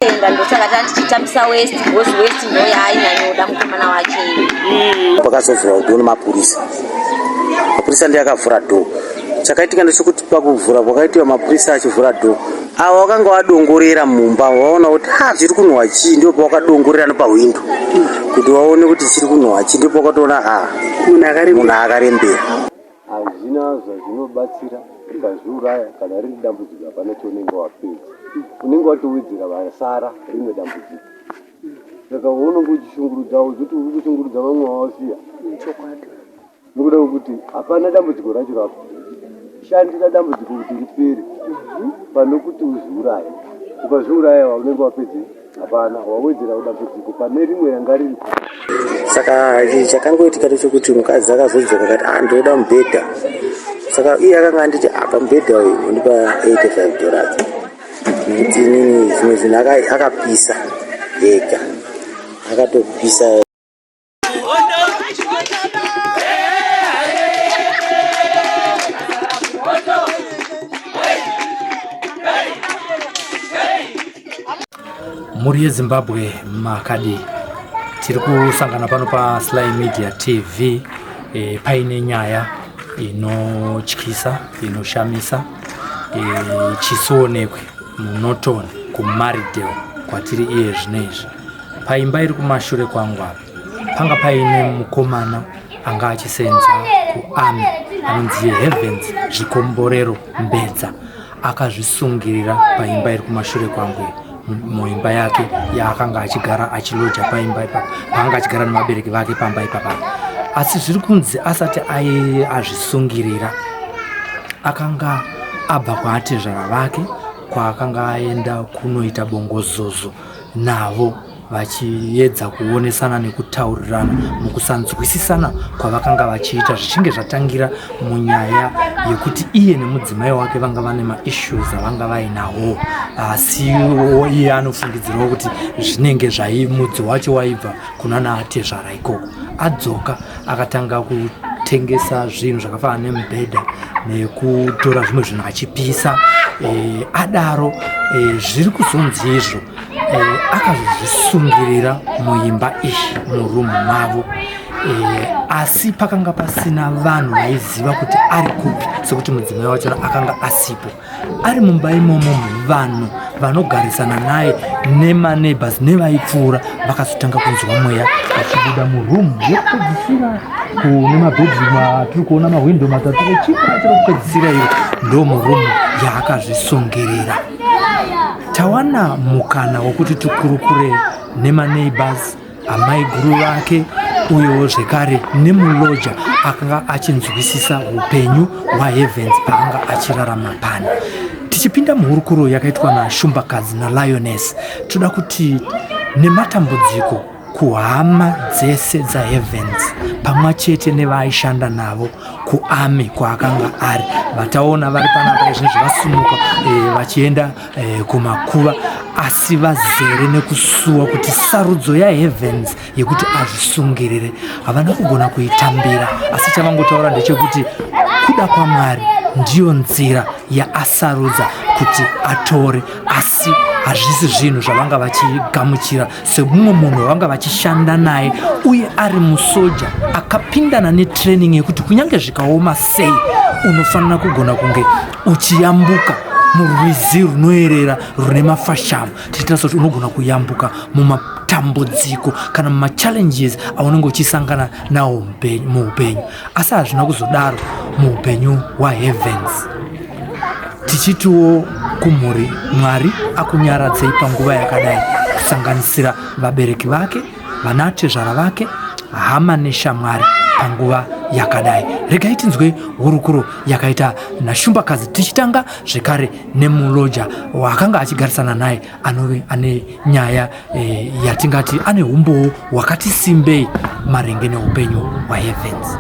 Enda ndosaka tatichitambisa west because west ndo yaainyanyoda mukomana wacho. Pakazovhurwa dhoo nemapurisa, mapurisa ndiye akavhura dhoo. Chakaitika ndechekuti pakuvhura kwakaitiwa mapurisa achivhura dhoo, ava vakanga vadongorera mumba vaona kuti ha chiri kunhuhwa chii, ndipo pavakadongorera nepahwindo kuti vaone kuti chiri kunhuhwa chii, ndipo vakatoona ha munhu akarembera. Hazvina zvazvinobatsira ukazviuraya kana riri dambudziko hapana chaunenge wapedza, unenge watowedzera vasara rimwe dambudziko. Saka waunenge uchishungurudza uzoti uri kushungurudza vamwe vawasiya. Chokwadi. Nokuda kwekuti hapana dambudziko racho rako, shandira dambudziko kuti ripere pane kuti uzviuraye. Ukazviuraya waunenge wapedze hapana, wawedzera dambudziko pane rimwe ranga riripo. Saka chakangoitika ndechekuti mukadzi akazodzoka akati ah, ndinoda mubhedha. Saka iye akanga anditi apa mubhedha uyu undipa 85 dollars, nekuti inini zvimwe zvinhu akapisa ega, akatopisa. Mhuri yeZimbabwe, makadii? Tiri kusangana pano paSly Media TV paine nyaya inotyisa, inoshamisa, chisionekwe muNorton kuMaridale kwatiri iye zvino izvi. Paimba iri kumashure kwangu apa panga paine mukomana anga achisenza kuarmy anonzi Heavens Zvikomborero Mbedza, akazvisungirira paimba iri kumashure kwangu iyi, muimba yake yaakanga achigara achiloja paimba ipapa paanga achigara nevabereki vake pamba ipapa. Asi zviri kunzi asati azvisungirira akanga abva kwaatezvara vake kwaakanga aenda kunoita bongozozo navo, vachiedza kuonesana nekutaurirana mukusanzwisisana kwavakanga vachiita, zvichinge zvatangira munyaya yekuti iye nemudzimai wake vanga vane maissues avanga vainawo. Asi iye anofungidzirawo kuti zvinenge zvaimudzi wacho waibva kuna naatezvara ikoko. Adzoka akatanga kutengesa zvinhu zvakafanana nemubhedha nekutora zvimwe zvinhu achipisa. Adaro zviri kuzonzi izvo akazozvisungirira muimba iyi murumu mavo. Asi pakanga pasina vanhu vaiziva kuti ari kupi, sekuti mudzimai wachona akanga asipo ari mumba imomo. Vanhu vanogarisana naye nemaneighbors nevaipfuura vakazotanga kunzwa mweya vachibuda murumu yekupedzisira kune mabedroom atiri kuona mahwindo matatu, echita chiri kupedzisira iro ndo murumu yaakazvisungirira. Tawana mukana wokuti tikurukure nemaneighbors, amaiguru vake, uyewo zvekare nemuloja akanga achinzwisisa upenyu hwaHeavens paanga achirarama pano. Tichipinda muhurukuro yakaitwa naShumbakadzi naLioness, toda kuti nematambudziko kuhama dzese dzaHeavens pamwe chete nevaaishanda navo kuarmy kwaakanga ari. Vataona vari panapa izvezvi vasumuka vachienda kumakuva, asi vazere nekusuwa kuti sarudzo yaHeavens yekuti azvisungirire havana kugona kuitambira. Asi chavangotaura ndechekuti kuda kwaMwari ndiyo nzira yaasarudza kuti atore, asi hazvisi zvinhu zvavanga vachigamuchira semumwe munhu wavanga vachishanda naye, uye ari musoja akapindana netraining yekuti kunyange zvikaoma sei unofanira kugona kunge uchiyambuka murwizi runoerera rune mafashamu, tichitarisa kuti unogona kuyambuka mumatambudziko kana mumachallenges aunenge uchisangana nawo muupenyu. Asi hazvina kuzodaro muupenyu hwaHeavens. Tichitiwo kumhuri, Mwari akunyaradzei panguva yakadai, kusanganisira vabereki vake, vanatezvara vake, hama neshamwari panguva yakadai. Regai tinzwe hurukuro yakaita naShumbakadzi, tichitanga zvekare nemuloja waakanga achigarisana naye, anove ane nyaya yatingati ane umbowo hwakati simbei maringe neupenyu hwaHeavens.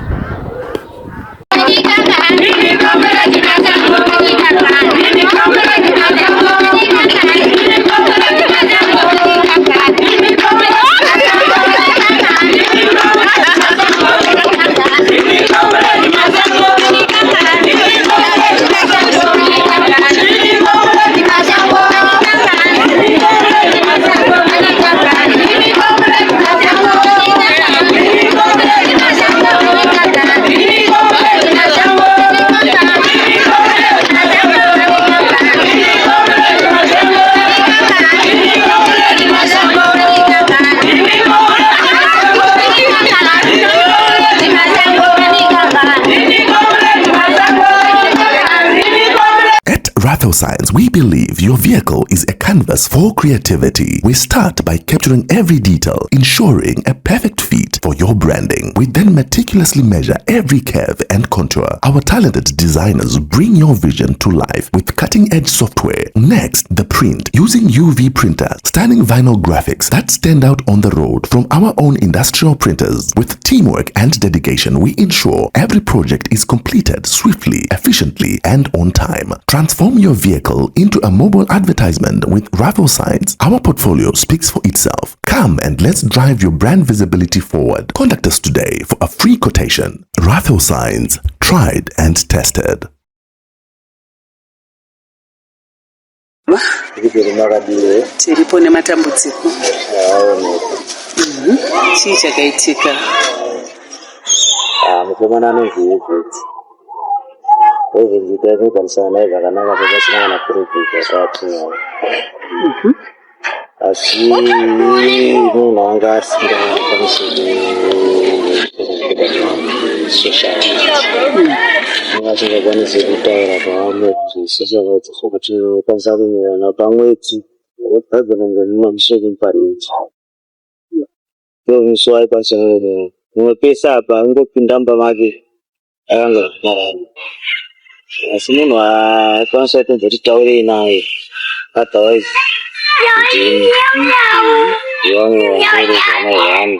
Raffle Signs, we believe your vehicle is a canvas for creativity. We start by capturing every detail, ensuring a perfect fit for your branding. We then meticulously measure every curve and contour. Our talented designers bring your vision to life with cutting edge software. Next, the print using UV printers, stunning vinyl graphics that stand out on the road from our own industrial printers. With teamwork and dedication, we ensure every project is completed swiftly, efficiently, and on time. Transform your vehicle into a mobile advertisement with Raffle Signs. Our portfolio speaks for itself. Come and let's drive your brand visibility forward. Contact us today for a free quotation. Raffle Signs, tried and tested. Tiripo nematambudziko. Chii chakaitika? Ah, mukomana anonzi Herbert. Herbert taitogarisana naye zvakanaka pasina kana kurubvisa kwatinawo. Asi munhu anga asingakwanisi kusocial. Anga asingakwanisi kutaura pamwe zvesocial kuti tinokwanisa kunyorana pamwedzi agona kunge mumamusoro muparenti. Ndomusi waaikwanisa mumwe pese apa aingopinda mumba make akanga akanyarara. Asi munhu aikwanisa kutonzi kuti taurei naye otherwise ndini vamwe vanorodzana one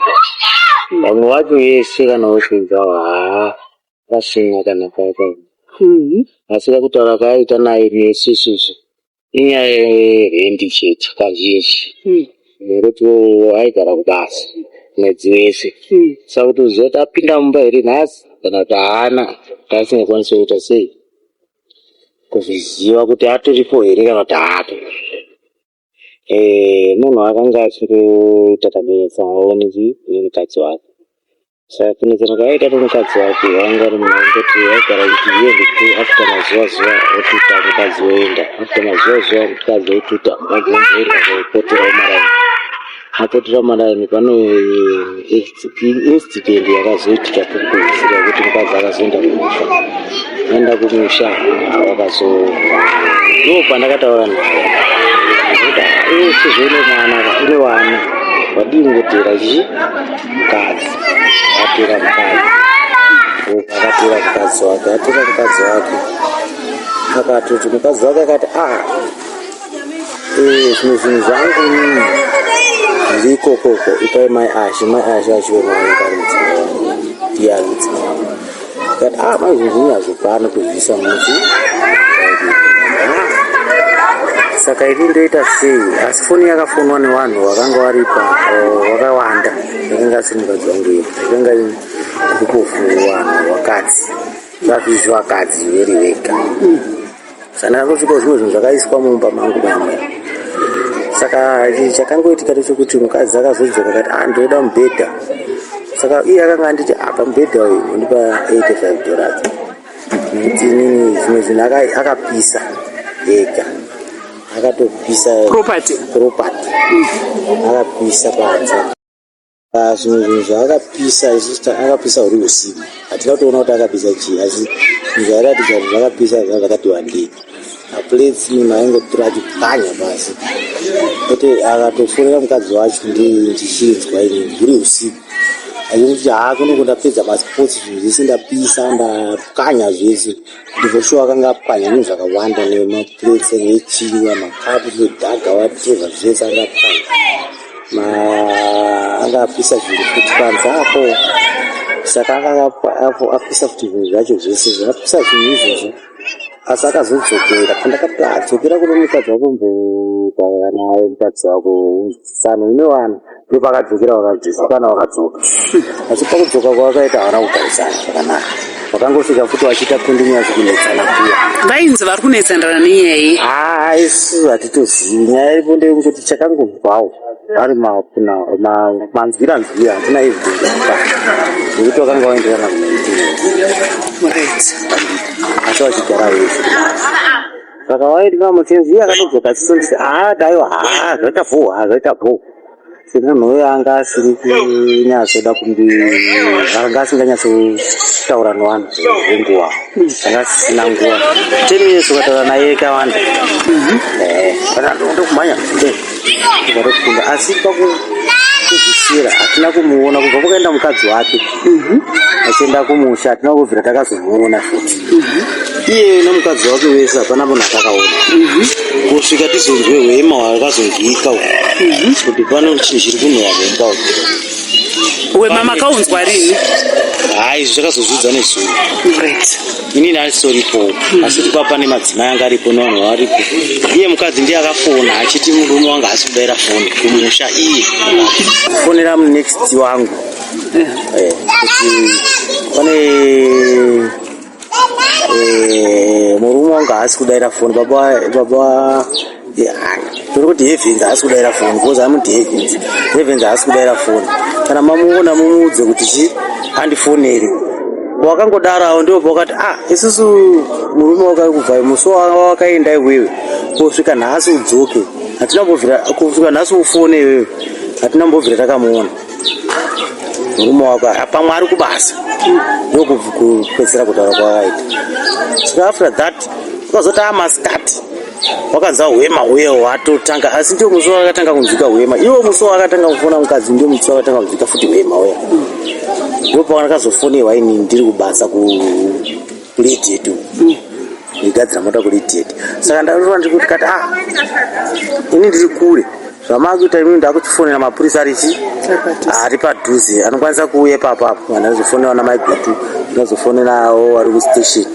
vamwe vacho vese kana vosvinza haa pasina kana papa asi kakutaura kaaita naye nesu isusu Inyaya yerendi chete kazhinji nekuti aigara kubasa mwedzi wese saka kuti uzive kuti apinda mumba here nhasi kana kuti haana taasingakwanisi kuita sei kuzviziva kuti atoripo here kana kuti haapo. Eh, munhu akanga achitoita kakunetsa nemukadzi wake. Saka kunetsana kwaaiita nemukadzi wake wanga uri munhu aingoti aigara achiti iye ndiku after mazuva zuva otuta mukadzi oenda after mazuva zuva mukadzi otuta mukadzi onzoenda kopotera kumaraini apotera kumaraini pane incident yakazoitika pekupedzisira yekuti mukadzi akazoenda kumusha aenda kumusha wakazo ndo pandakataura naye iwe sezvo une mwana une vana wadii kungotera chii mukadzi atera mukadzi akatera mukadzi wake atera mukadzi wake akatoti mukadzi wake akati ah eh, zvimwe zvinhu zvangu inini ndiri ikokoko ipai mai ashe mai ashe achive mai kari mudzimai wangu ndiye ari mudzimai wangu But ah mai zvinhu zvinhu hazvikwane kuzviisa muchi saka ini ndoita sei asi foni yakafonwa nevanhu vakanga varipa vakawanda yakanga asiri mukadzi wangu yega yakanga group of vanhu vakadzi vazvizvi vakadzi veri vega saka ndakangosvika zvimwe zvinhu zvakaiswa mumba mangu mamwe saka chakangoitika ndechekuti mukadzi akazodzoka akati ah ndoda mubhedha saka iye akanga anditi apa ah, mubhedha uyu undipa 85 dollars nekuti inini zvimwe zvinhu akapisa ega akatopisa property property akapisa panze Ah, zvimwe zvinhu zvaakapisa isusu akapisa huri usiku hatina kutoona kuti akapisa chii asi zvinhu zvairatidza kuti zvakapisa zvanga zvakati wandei maplates munhu aingotora achipwanya pasi kwete akatofonera mukadzi wacho ndichinzwa ini huri usiku achimuti haa kuno kundapedza masports zvinhu zvese ndapisa ndapwanya zvese ndibva shuwa akanga apwanya zvinhu zvakawanda nemaplates nechiwa makapu nedhaga whatever zvese anga apwanya anga apisa zvinhu futi panze apo saka anga apisa futi zvinhu zvacho zvese zvaapisa zvinhu izvozvo asi akazodzokera pandakati adzokera kune mukadzi wako mbotaura naye mukadzi wako sano ine vana ndopakadzokera wakadzoka kana wakadzoka asi pakudzoka kwavakaita havana kugarisana zvakanaka vakangosvika futi vachiita kundinyazi kunetsana kuya vainzi vari kunetsanirana nenyaya yei haa isu hatitozivi nyaya iripo ndeyekungoti chakangobvawo ari manzwira nzwira hatina evidence yakakwana nekuti vakanga vaenderana kumaitiro asi vachigara vese saka vaenderana mutenzi iye akatodzoka achisondisa haa daiwa haa zvaita bhoo haa zvaita bhoo. Semunhu uyo anga asiri kunyatsoda kumbi anga asinganyatsotaura nevanhu zvenguva anga asisina nguva 10 minutes ukataura naye kawanda ndokumhanya ndatopinda asi pakupedzisira hatina kumuona kubva kwakaenda mukadzi wake achienda kumusha hatina kubvira takazomuona futi iye nemukadzi wake wese hapana munhu atakaona kusvika tizonzwe hwema hwakazonzwika kuti pane chinhu chiri kunhuwa mumba umu. Wema makaunzwa rini? Hayi, izvi zvakazozvidza nezuro. Right. Inini asisoripo, asi kuti papa nemadzimai anga aripo nevanhu varipo. Iye mukadzi ndiye akafona achiti murume wangu haasi kudaira foni kumusha. Iye fonera next wangu kuti pane murume wangu haasi kudaira foni, baba baba tori kuti Heavens haasi kudaira foni, because amuti Heavens, Heavens haasi kudaira foni. Kana mamuona mumuudze kuti chi andifonere. Wakangodarawo ndipo pakati, ah, isusu murume wako kubva musi wakaenda iwewe kusvika nhasi udzoke, hatina kumbobvira, kusvika nhasi ufone iwewe, hatina kumbobvira takamuona murume wako. Pamwe ari kubasa. Ndokupedzisira kutaura kwakaita. Saka after that ukazoti amasikati wakanzwa hwema huye hwatotanga, asi ndio musi wakatanga kunzwika hwema iwo. Musi wakatanga kufona mukadzi ndio musi wakatanga kunzwika futi hwema uya. Ndopawandakazofonerwa ini ndiri kubasa kuLadgate, ndigadzira mota kuLadgate. Saka ndarova ndiri kuti kati, ah, ini ndiri kure, zvamakuita imi, ndakuchifonera mapurisa arichi ari padhuze anokwanisa kuuya ipapo apo. Vanhu vazofonera namaigutu, ndazofonerawo vari kustation,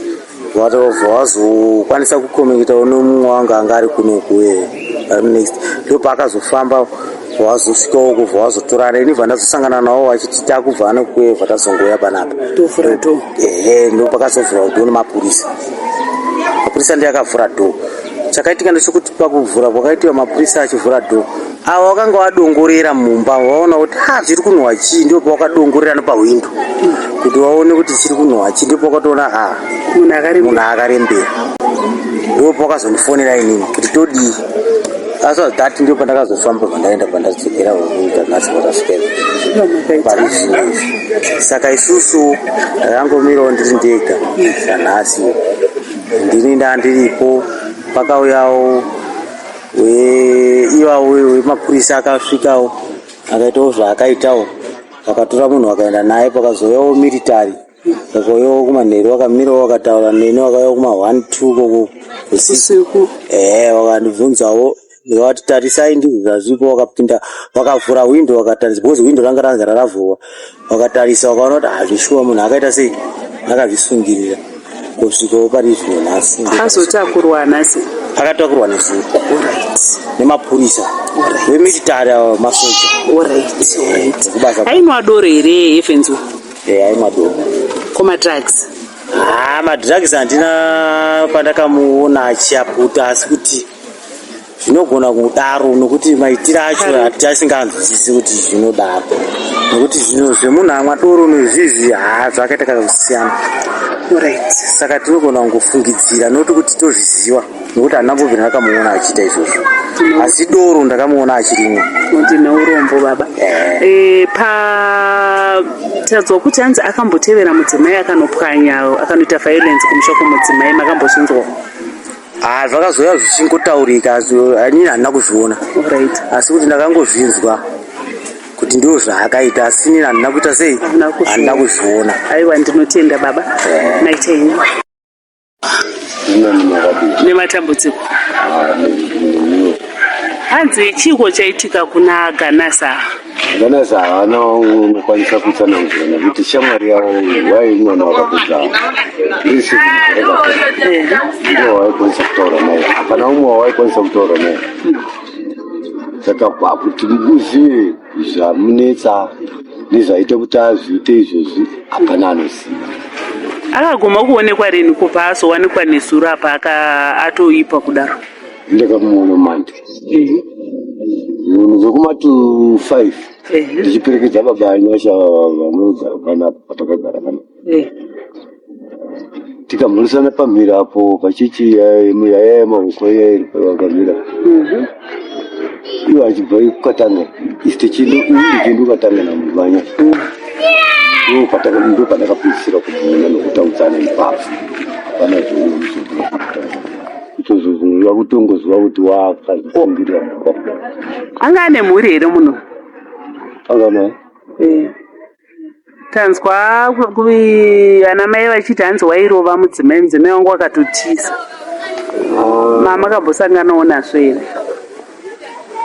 watobva wazokwanisa kucommunicatawo nemumwe wangu anga ari kunoku ari next. Ndo paakazofamba wazosvikawo kubva wazotorana. Ini bva ndazosangana navo vachiti takubva nekuevha, tazongouya panapa. Tovhura door. Ehe, ndo pakazovhura door nemapurisa. Mapurisa ndiye akavhura door. Chakaitika ndechekuti pakuvhura kwakaitiwa mapurisa achivhura door, ava vakanga vadongorera mumba, vaona kuti ha, chiri kunhuhwa chii. Ndipo pavakadongorera nepahwindo kuti vaone kuti chiri kunhuhwa chii. Ndipo vakatoona, ha, munhu akarembera. Munhu akarembera. Ndipo pavakazondifonera inini kuti todii. Asi that ndipo pandakazofamba, pandaenda, pandadzokera kuita nhasi patasvika pari zvino izvi. Saka isusu ndakangomirawo ndiri ndega sanhasi, ndini ndandiripo. Pakauyawo ivavo wemapurisa, akasvikawo akaitawo zvaakaitawo, vakatora munhu vakaenda naye. Pakazouyawo military, vakauyawo kumanheru, vakamirawo vakataura neni. Vakauya kuma 1 2 koko usiku. Usiku. Ehe, vakandibvunzawo, ndikavati tarisai, ndizvo zvazvipo. Vakapinda, vakavhura hwindo, vakatarisa, because hwindo ranga ragara ravhurwa. Vakatarisa, vakaona kuti hazvishuwa, munhu akaita sei, akazvisungirira. Kusvikawo pari zvino nhasi. Azotakurwa nhasi? Akatakurwa nezuro nemapurisa vemilitary ava, masoja. Alright. Kubasa. Ainwa doro here Heavens? Aimwa doro. Komadrugs? Ha, madrugs handina pandakamuona achiaputa, asi kuti zvinogona kudaro nokuti maitiro acho hatiasinganzwisisi kuti zvinodaro, nokuti zvino zvemunhu amwa doro nezvizvi, ha, zvakaita kakusiyana. Saka tinogona kungofungidzira, noti kuti tozviziva, nokuti handina mbobvira ndakamuona achiita izvozvo, asi doro ndakamuona achirimwa. Ndine urombo, baba. Patadzwa kuti hanzi akambotevera mudzimai, akanopwanya, akanoita violence kumusha kwomudzimai. Makambozvinzwa? Ha, zvakazoya zvichingotaurika, asi inini handina kuzviona. Asi kuti ndakangozvinzwa kuti ndo zvaakaita, asi inini handina kuita sei, Hamuna kuzviona. Handina kuzviona. Aiwa, ndinotenda baba, maita henyu. Inani makadii? Nematambudziko. Hanzi chiiko chaitika kuna Ganasa? Ganasa haana unokwanisa kutsanangura, nekuti shamwari yavo wai mwana wakapedza ndiwo waikwanisa kutaura naye, hapana umwe wawaikwanisa kutaura naye. Saka kuti uzive zvamunetsa nezvaita kuti azviite izvozvi, hapana anoziva. Akaguma kuonekwa rini kubva azowanikwa nezuro apa atoipa kudaro? Ndakamuona manje munhu zvekuma 5 ndichiperekedza baba Anyasha vanogara panapa patakagara panapa. Tikamhoresana pamhiri apo pachechi yaya yemaoko iya iri vakamira. Iwo achibva kukatanga isu tichindo ini ndichienda kukatanga namuvanya. Ndo pandakapedzisira kumuona nokutaudzana ipapo. Hapana zvouzodira kutaura. Kutozozwa kutongoziva kuti wakazvisungirira mumba. Anga ane mhuri here munhu? Anga naye. Eh. Tanzwa ana mai vachiti hanzi wairova mudzimai, mudzimai wangu akatotiza. Ah. Mama akambosanganawo nazvo here?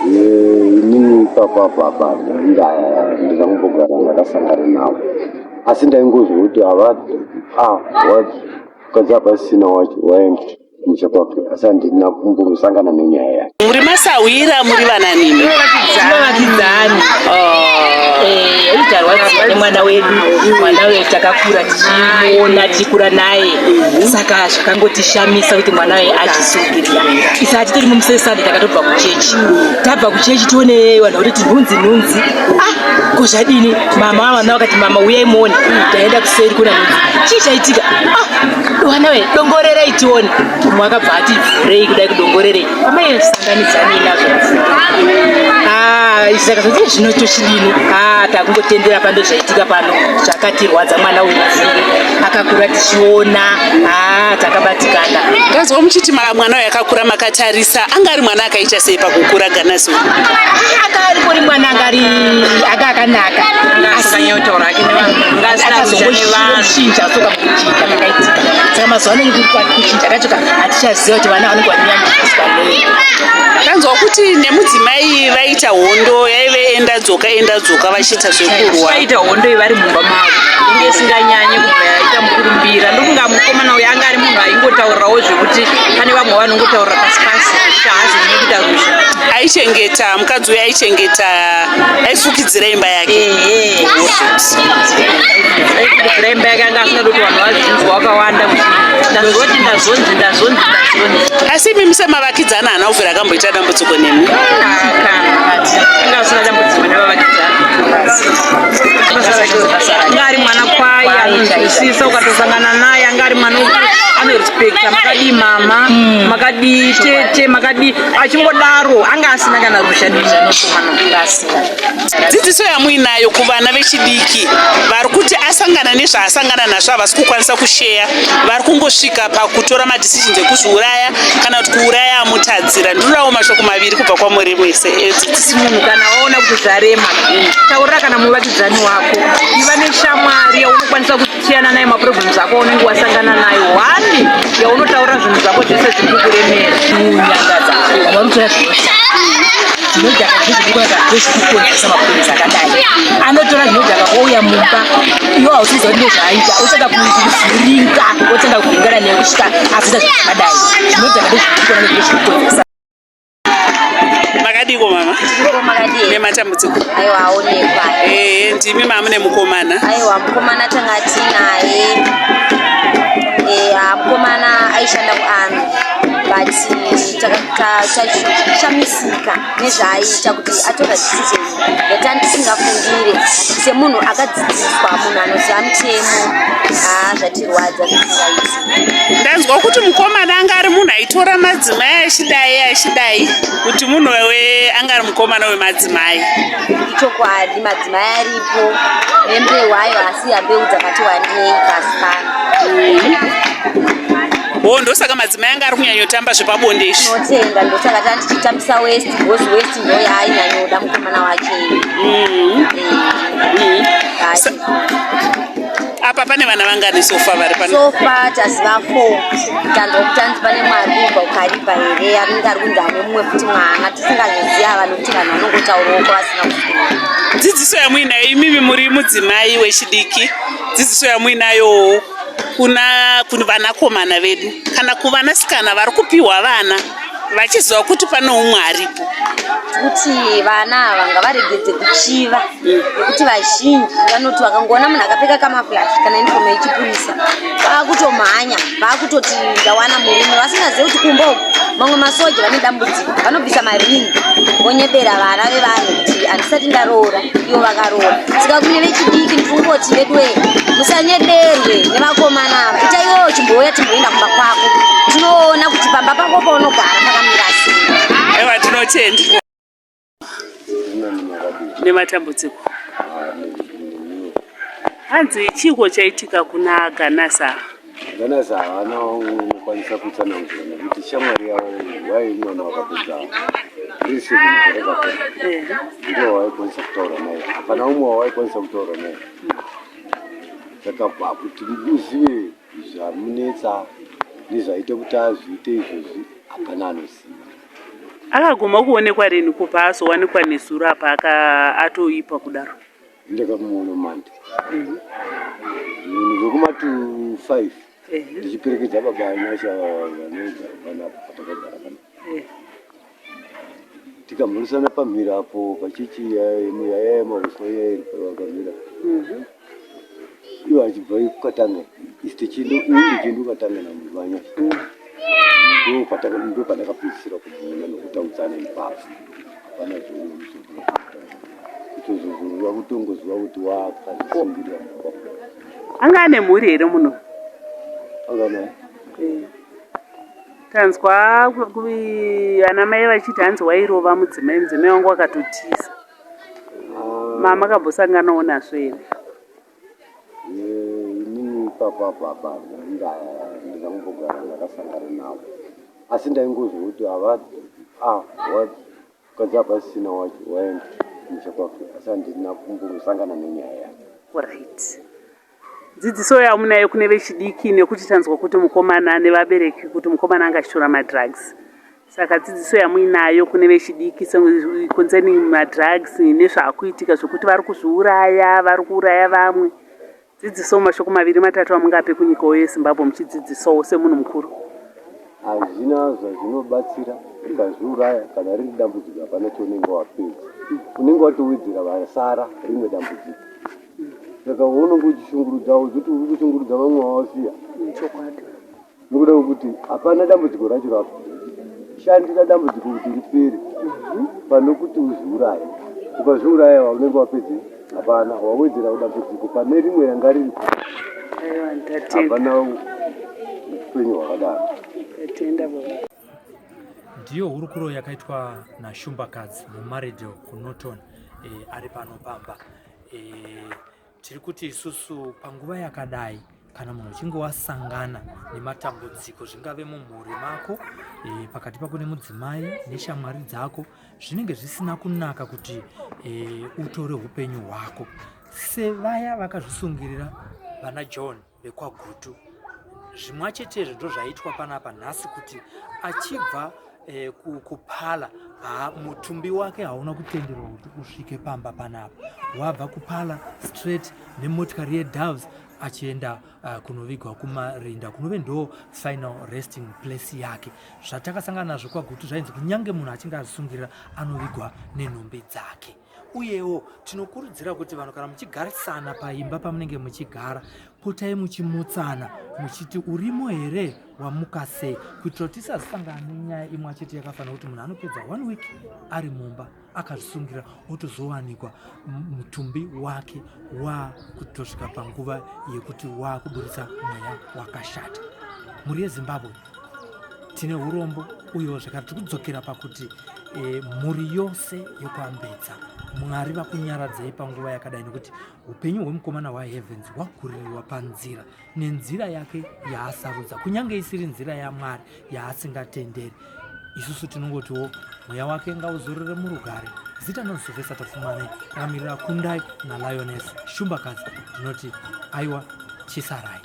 Inini ipapo apo apa ndingangombogara ndakasangana navo asi ndaingozwa kuti ava mukadzi hapasisina wacho waenda kumusha kwake asi handina kumbosangana nenyaya yake. Muri masahwira muri vananimi? Vavakidzani. Oh. Eh, utarwadziwa nemwana wedu mwana uyu takakura tichimuona tichikura naye saka zvakangotishamisa kuti mwana uyu azvisungirira isu hatitori mumusesande takatobva kuchechi tabva kuchechi tione vanhu vototi nhunzi nhunzi ah ko zvadini mama vana vakati mama uyai muone taenda kuseri kuna nhunzi chii chaitika ah vana we dongorerei tione umwe akabva ati vhurei kudai kudongorerei amai sanganidzanei nazvo ah, izvi saka zvoti zvino tochidini ah, takungotendera pando zvaitika pano zvakatirwadza mwana uyu akakura tichiona ah, takabatikana Ndanzwa muchiti mwana uyu akakura makatarisa anga ari mwana akaita sei pakukura Ganasi uyu? Anga ari kuri mwana anga ari anga akanaka asi akazongochinja soka kuchinja kakaitika saka mazuva ano kuchinja kacho hatichaziva kuti vana vanenge vachinyanjiswa nei. Ndanzwa kuti nemudzimai vaita hondo yaive enda dzoka enda dzoka vachiita zvekurwa. Vaita hondo iyi vari mumba mavo inge isinganyanye kubva yaita mukurumbira ndokunga mukomana uyu anga ari munhu aingotaurirawo zvekuti pane vamwe vanongotaurira pasi pasi zvekuti haazonyanyi kuita ruzha. Aichengeta mukadzi uyu aichengeta aifukidzira imba yake. Ehe. Aifukidzira imba yake anga asingadi kuti vanhu vazvinzwa vakawanda kuti ndazoti ndazonzi ndazonzi ndazonzi. Asi imimi semavakidzani haana kubvira akamboita dambudziko nemi? Anga asina dambudziko nevavakidzani. Anga ari mwana kwaye anonzwisisa ukatosangana naye anga ari mwana anorespecta makadii mama makadii tete makadii achingodaro anga asina kana ruzha nemukomana asina. Dzidziso yamuinayo kuvana vechidiki vari kuti asangana nezvaasangana nazvo havasi kukwanisa kusheya vari kungosvika pakutora madecisions ekuzviuraya kana kuti kuuraya amutadzira ndinodawo mashoko maviri kubva kwamuri mese edzidziso. Munhu kana waona kuti zvarema taurira kana muvakidzani wako iva neshamwari yaunokwanisa kusiyana nayo maproblems ako aunenge wasangana nayo one yaunotaura zvinhu zvako zvese zviri kukuremera. Kunyangadza vamwe vari kutora zvinodhaka zvinodhaka ndozvinokonza ndozvikukonzeresa maproblems akadai anotora zvinodhaka ouya mumba iwe hausiziva kuti ndozvaaita otanga kuvhiringa otanga kuvhiringana newe kusvika azoita zvinhu zvakadai zvinodhaka ndozvikukonza ndozvikukonzeresa. Makadiko mama? Tiriko makadii? Nematambudziko. Aiwa aonekwa. Eh, ndimi mamune mukomana. Aiwa mukomana tanga tinaye. Eh, ah, mukomana aishanda kuarmy but tashamisika nezvaaiita kuti atora decision yatanga tisingafungire semunhu akadzidziswa munhu anoziva mutemo ah, zvatirwadza zvisingaiti. Ndanzwa kuti mukomana anga ari munhu aitora madzimai achidai achidai kuti munhu we anga ari mukomana wemadzimai. Ichokwadi madzimai aripo nembeu ayo asi mbeu dzakati wandei pasi pano. Ho ndosaka madzimai anga ari kunyanyotamba zvepabonde izvi. Tinotenda ndosaka tanga tichitambisa west because west ndo yaainyanyoda mukomana wacho. Apa pane vana vangani sofa vari pano? Sofa taziva 4. Tanzwa kuti hanzi pane mwana ari kubva kuKariba here anenge ari kunzi ane mumwe futi mwana tisingazviziva vanhu kuti vanhu vanongotaurawo kwavasina kuswera. Dzidziso yamuinayo imimi muri mudzimai wechidiki, dzidziso yamuinayowo kuna kuvanakomana vedu kana kuvanasikana vari kupiwa vana vachiziva kuti pane umwe aripo. Kuti vana ava ngavaregedze kuchiva nekuti vazhinji vanoti vakangoona munhu akapfeka camouflage kana uniform yechipurisa vakutomhanya vakutoti ndawana murume vasingazive kuti kumba uku mamwe masoja vane dambudziko vanobvisa maringi vonyebera vana vevanhu kuti handisati ndaroora ivo vakaroora saka kune vechidiki ndikungoti veduwee musanyeberwe nevakomana ava ita iwewo chimbouya timboenda kumba kwako tinoona kuti pamba pako paunogara pakamira sei. Aiwa tinotenda. Nematambudziko. Hanzi chiiko chaitika kuna Ganasa? Ganasa havana unokwanisa kutsanangura nekuti shamwari yavo wai mwana wakapedza risi rakapera ndiwo waikwanisa kutaura naye, hapana umwe wawaikwanisa kutaura naye. Saka kuti uzive zvamunetsa nezvaita kuti azviite izvozvi hapana anoziva. Akaguma kuonekwa rini kubva azowanikwa nezuro apa aka atoipa kudaro? Ndakamuona mande zvinhu zvekumatu 5 ndichiperekedza baba Anyasha vanogara panapa patakagara panapa. Tikamhoresana pamhiri apo pachechi yaya yemauswa iya iri pamhiri apo. Ivo achibva kukatanga isu tichienda ini ndichienda kukatanga namuvanyasha. Ndo pandakapedzisira kumuona nokutaudzana ipapo. Hapana zvekutozoziva kutongoziva kuti wakazvisungirira mumba. Anga ane mhuri here muno? Anga naye. Tanzwa ana mai vachiti hanzi wairova mudzimai, mudzimai wangu akatotiza. Ah. Makambosanganawo nazvo here? Inini ipapo apo apa ndingangombogara ndakasangana navo asi ndaingozwa kuti hava ah, mukadzi hapasisina wacho waenda kumusha kwake asi handina kumbosangana nenyaya yacho. Right. Dzidziso yamunayo kune vechidiki nekuti tanzwa kuti mukomana nevabereki kuti mukomana anga achitora madrugs. Saka dzidziso yamuinayo kune vechidiki concerning madrugs nezvaakuitika zvekuti vari kuzviuraya, vari kuuraya vamwe. Dzidziso mashoko maviri matatu amungape kunyikawo yeZimbabwe muchidzidzisawo semunhu mukuru. Hazvina zvazvinobatsira ukazviuraya kana riri dambudziko hapana chaunenge wapedza. Unenge watowedzera vasara rimwe dambudziko. Saka unenge uchishungurudza uzoti uri kushungurudza vamwe vawasiya. Chokwadi. Nekuda kwekuti hapana dambudziko racho rako. Shandira dambudziko kuti ripere pane kuti uzviuraye. Ukazviuraya waunenge wapedze hapana wawedzera dambudziko pane rimwe ranga riripo. Aiwa ndatenda. Hapana upenyu hwakadaro. Ndatenda baba. Ndiyo hurukuro yakaitwa naShumbakadzi muMaridale kuNorton e, ari pano pamba e, tiri kuti isusu panguva yakadai kana munhu uchinge wasangana nematambudziko zvingave mumhuri mako e, pakati pako nemudzimai neshamwari dzako zvinenge zvisina kunaka kuti e, utore upenyu hwako sevaya vakazvisungirira vana John vekwaGutu. Zvimwachetezvo ndozvaitwa panapa nhasi kuti achibva eh, kupala mutumbi wake hauna kutenderwa kuti usvike pamba panapa. Wabva kupala straight nemotikari yeDoves achienda kunovigwa kumarinda kunove ndo final resting place yake. Zvatakasangana nazvo kwaGutu zvainzi kunyange munhu achinge azvisungirira anovigwa nenhumbi dzake. Uyewo tinokurudzira kuti vanhu kana muchigarisana paimba pamunenge muchigara, potai muchimutsana muchiti urimo here wamuka sei, kuitira kuti tisazosangana nenyaya imwe chete yakafanira kuti munhu anopedza one week ari mumba akazvisungira otozowanikwa mutumbi wake wakutosvika panguva yekuti wakuburitsa mweya wakashata. Mhuri yeZimbabwe tine urombo uyewo zvekare tiri kudzokera pakuti e, mhuri yose yekuambedza Mwari vakunyaradzei panguva yakadai nekuti upenyu hwemukomana waHeavens hwagurirwa panzira nenzira yake yaasarudza kunyange isiri nzira yaMwari yaasingatenderi. Isusu tinongotiwo mweya wake ngauzorore murugare. Zita nonzovesa Tapfumane ramirira Kundai naLioness Shumbakadzi ndinoti aiwa chisarai.